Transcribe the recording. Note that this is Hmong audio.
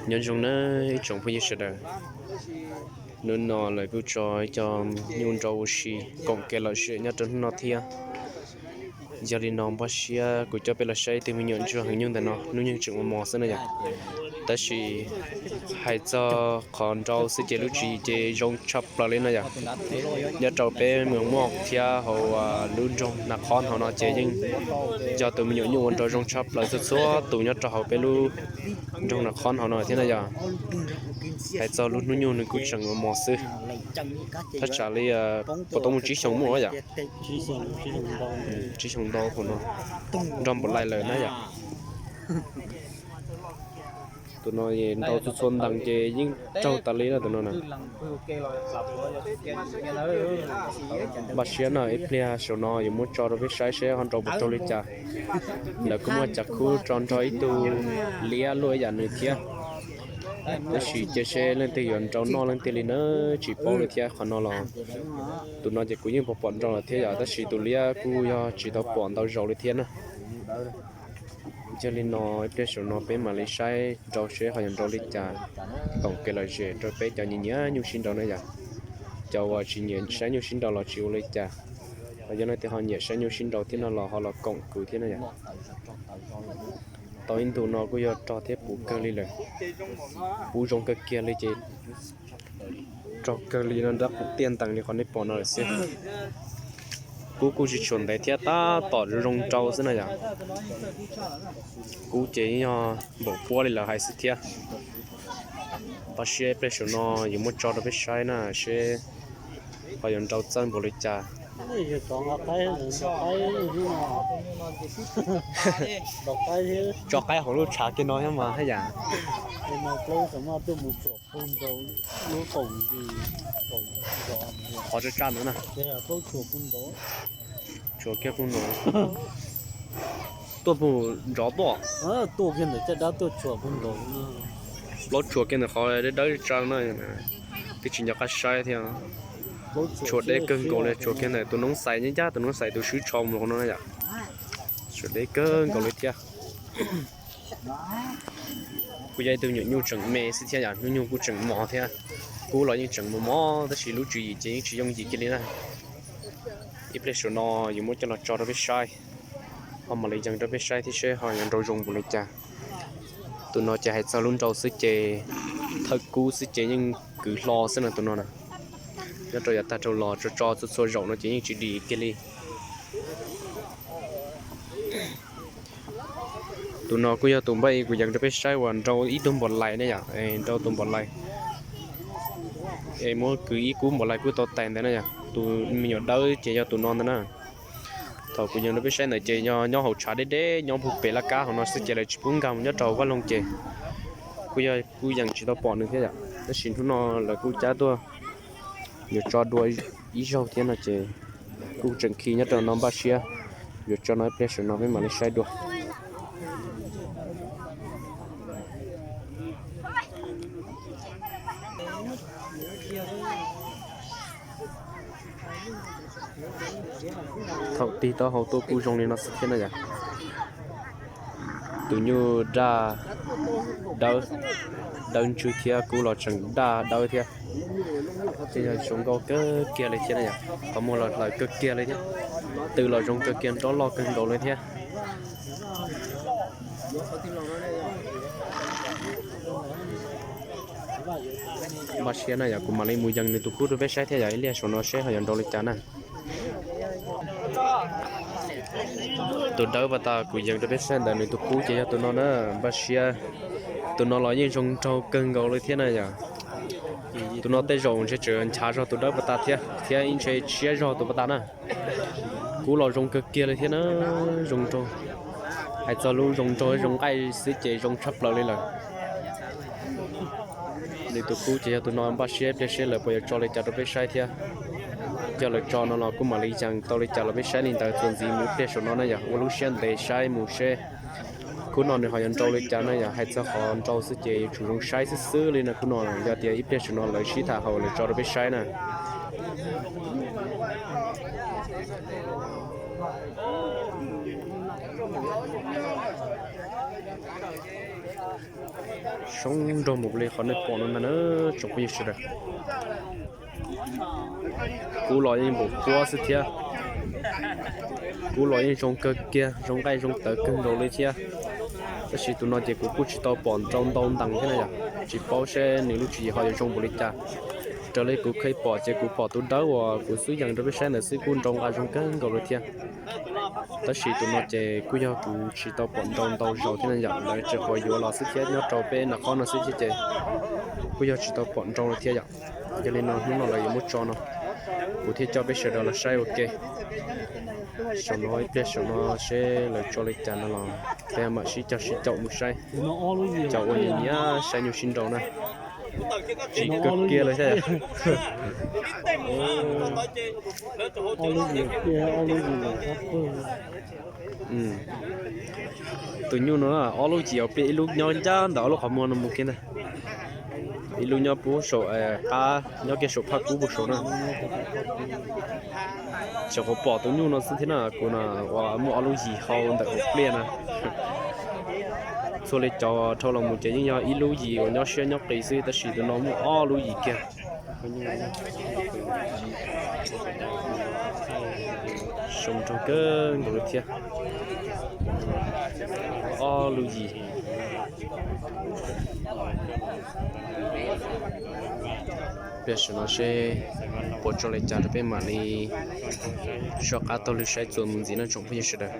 Nyob zoo nawb ib tsoom phooj ywg sawv daws, hnub no lawv kuj tso ib co nyuj nrau ua si koom kev lom zem nyob rau hnub no thiab. Yog li no npaj siab kuv coj peb los saib ib tug me nyuam ntsuag heev nyuj ntawm no, hnub nyoog tseem mos mos xwb na yom. Tab sis hais txog qhov nrau xwb ces lub tswv yim ces zoo tshaj plaws li no yom. Nyob rau peb Moos Muaj thiab hauv lub nroog Nas Khob hauv no ces yeej yog tus me nyuam nyuj ua nrau zoo tshaj plaws txhua txhua tus nyob rau hauv peb lub nroog Nas Khob hauv no thiab na yom. Hais txog lub hnub nyoog nws kuj tseem mos mos xwb. Thaj tsam li puas tau muaj tsib xyoos muaj yom. Tsib xyoos ntau tus no nrog npaum li lawm na yom. Tus no nrau txhua txhua ntees ces yeej raug tas li na tus no na. Npaj siab na ib pliag saum no yuav muab tso rau peb saib seb ho nrau puas raug li cas. Lawv kuj muaj cov khub tso nrog ib tug liab luaj ib yam nws thiab. Tab sis cia seb leej twg yuav nrau noj leej twg li na, tsis paub li thiab qhov no los. Tus no ces kuv yeej pom pom nrau lawm thiab yom, tab sis tus liab kuj yog tsis tau pom ntau zaus li thiab na. Yog li no ib pliag saum no peb mam li saib nrau seb ho yuav nrau li cas, koom kev lom zem rau peb cov nyiam nyiam nyuj sib nrau na yom. Cov uas tsis nyiam saib nyuj sib nrau los tsis ua li cas, ho yog leej twg ho nyiam saib nyuj sib nrau thiab no los ho los koom kuv thiab na yom. Tau ib ntu no kuj yog rog thiab puv kawg li lawm, puv zoo kawg kiag li ces raug kawg li no nrab qus tiaj ntees li qhov nej pom no lawm xwb. Kub kuj tsis tshua ntev thiab tab tom zoo nrau xwb na yom. Kub ces yog npaum puab li lawv hais xwb thiab. Npaj siab ib pliag saum no yuav muab tso rau peb saib na seb ho yuav nrau txawj npaum li cas. Tso qaib hauv lub tshav kiag no thiab mas haj yam. Qhov tsaj tsaj ntawd na. Tshuam kiag pug nrov. Tuaj pug nrov tuaj. Plaub tshuam kiag ntawm qhov dawb dawb tsaj na. Twb tsis nco qab saib thiab. Tshuam deb kawg nkaus li, tshuam kiag ntawm tus noob xais nyab ncaj, tus noob xais tus swb tsho mus no na yom. Tshuam deb kawg nkaus li thiab. Kuj yog ib tug nyuam nyuj tseem me xwb thiab yom, hnub nyoog kuj tseem mos thiab. Kub los yeej tseem mos mos tab sis lub tswv yim ces yeej tsis yooj yim kiag li na. Ib pliag saum no yuav muab coj los tso rau peb saib, ho mam li yees rau peb saib thiab seb ho yuav nrau zoo npaum li cas. Tus no ces hais txog lub nrau xwb ces thawj kub xwb ces yeej kwv hlo xwb no tus no na. Nyob rau yav tag rau los tso tso txhua txhua zaum no ces yeej tsis dim kiag li. Tus no kuj yog tus npaj ib kuv yees rau peb saib uas nrau ib tug npam lais ne yom, nrau tus npam lais. Es muab kwv ib kub npam lais kuj tau tais ntawd na yom, tus me nyuam dawb ces yog tus no ntag na. Thaum kuv yees rau peb saib ntawd ces yog nyob hauv tshav deb deb nyob puag pem laj kab hauv no xwb ces lawv tsis pub nkag mus nyob rau hauv vaj loog ces kuj yog kuj yees tsis tau pom nws thiab yom, tab sis hnub no lawv kuj cab tuaj yuav tso dua ib zaug thiab no ces kuj tseem khi nyob rau no npaj siab yuav tso no ib pliag saum no peb mam li saib dua. Thaum tig taub hau tuaj kuj zoo li no xwb thiab na yom. Tus nyuj daj dawb, dawb ntswg thiab kub los tseem daj dawb thiab. Ces yog zoo nkauj kawg kiag li thiab na yom, qhov muag los hlaws kawg kiag li thiab. Tw los zoo kawg kiag, nrob loj kawg nkaus li thiab. Npaj siab na yom, kuv mam li mus yees nws tus kub rau peb saib thiab yom, ib pliag saum no seb ho yuav nrau li cas na. Tus dawb pas tas kuv yees rau peb saib ntawd nws tus kub ces yog tus no na, npaj siab. Tus no los yeej zoo nraug kawg nkaus li thiab na yom. Tus no tej zaum ntshe tseem nchav zog tus dawb pas tas thiab, thiab ntshe siab zog tus pas tas na. Kub los zoo kawg kiag li thiab na, zoo nraug. Hais txog lub zoo nraug zoo nqaij xwb ces zoo tshaj plaws li lawm. Nws tus kub ces yog tus no, npaj siab pliag seb lawv puas yuav tso li cas rau peb saib thiab. Yog lawv tso no los kuj mam li yees tau li cas los peb saib li ntawd txuas ntxiv mus ib pliag saum no na yom, ua lub siab ntev saib mus seb khub no nws ho yuav nrau li cas na yom. Hais txog qhov nrau xwb ces yuav tsum zoo saib xwb xwb li no khub no, yog tias ib pliag saum no lawv sib tham hauj lwm tso rau peb saib na. Zoo nraug mus li qhov nej pom no ntag na tsoom phooj ywg sawv daws. Kub los yeej npaum kuab xwb thiab. Kub los yeej zoo kawg kiag, zoo nqaij zoo tawv kawg nkaus li thiab. Tab sis tus no ces kuv kuj tsis tau pom nrau ntau ntees thiab na yom, tsis paub seb nws lub tswv yim ho yuav zoo npaum li cas. Raws li kuv kheev pom ces kuv pom tus dawb uas kuv xub yees rau peb saib ntawd xwb kuj nrau nqa zoo kawg nkaus li thiab. Tab sis tus no ces kuj yog kuv tsis tau pom nrau ntau zaus thiab na yom, lawv tseem qhuav yuav los xwb thiab nyob rau peb nram qhov no xwb thiab ces kuj yog tsis tau pom nrau li thiab yom. Yog li no hnub no lawv yuav muab tso no, kuv thiaj coj peb sawv daws los saib ua ke. Saum no ib pliag saum no seb lawv tso li cas no los peb mam sib cog sib caum mus saib. Cov ua nyiam nyiam saib nyuj sib nrau na. Tsis kawg kiag li thiab. Tus nyuj no ob lub yim ua pliaj, ib lub nyob ncaj ntawm ob lub qhov muag no mus kiag ntag. Ib lub nyob puag saum qab, nyob kiag saum phaj kub puag saum na. Tseem qhuav pom tus nyuj no xwb thiab na, kuv no uas muaj ob lub yim hau ntawm hauv pliaj na. Txhua li cov dhau los mus ces yeej yog ib lub yim uas nyob siab nyob qis xwb, tab sis tus no muaj ob lub yim kiag. Zoo nraug kawg nkaus li thiab. Ob lub yim. Peb saum no seb puas tso li cas rau peb mam li soj qab taug lw saib txuas mus ntxiv no tsoom phooj ywg sawv daws.